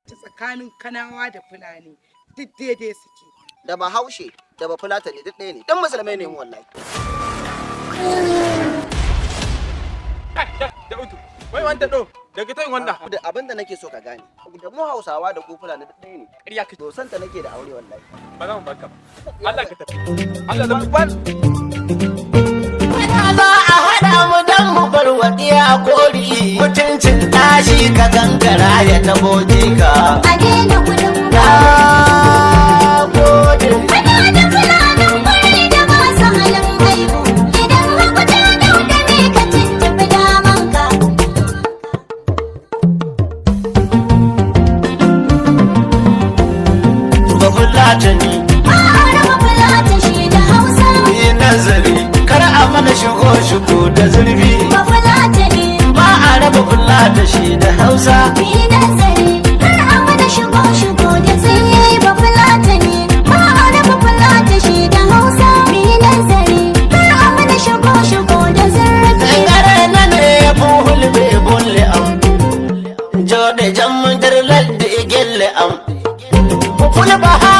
Tsakanin Kanawa da Fulani duk daidai suke. Da Bahaushe da Bafulatani duk ɗaya ne, dan Musulmai ne mu wallahi. Da utu wai wanda do daga tayin wannan. Da abin da nake so ka gane, da mu Hausawa da ku Fulani duk ɗaya ne. Ƙarya kake. To, santa nake da aure wallahi. Ba za mu barka ba. Allah ka tafi, Allah zan Wal. Za a haɗa mu don mu bar waɗiya kori mutuncin tashi ka kankara ya tabo jika. A daina gudun Na gode. Muna da Fulanin kwarai da masu halin aibu. Idan hagu ta dauda ne, ka tuntuɓi damanka. Bafulatani. Ba a raba Fulata shi da Hausa. Yi nazari kar a mana shigo shigo da zurfi. Ba Fulatani. Ba a raba Fulata shi da Hausa. Yi nazari kar a mana shigo shigo da tsaye. Ba Fulatani. Ba a raba Fulata shi da Hausa. Yi nazari kar a mana shigo shigo da zurfi. Ngare na ne buhul be bulle am jode jam nder ladde gelle am fulba ha.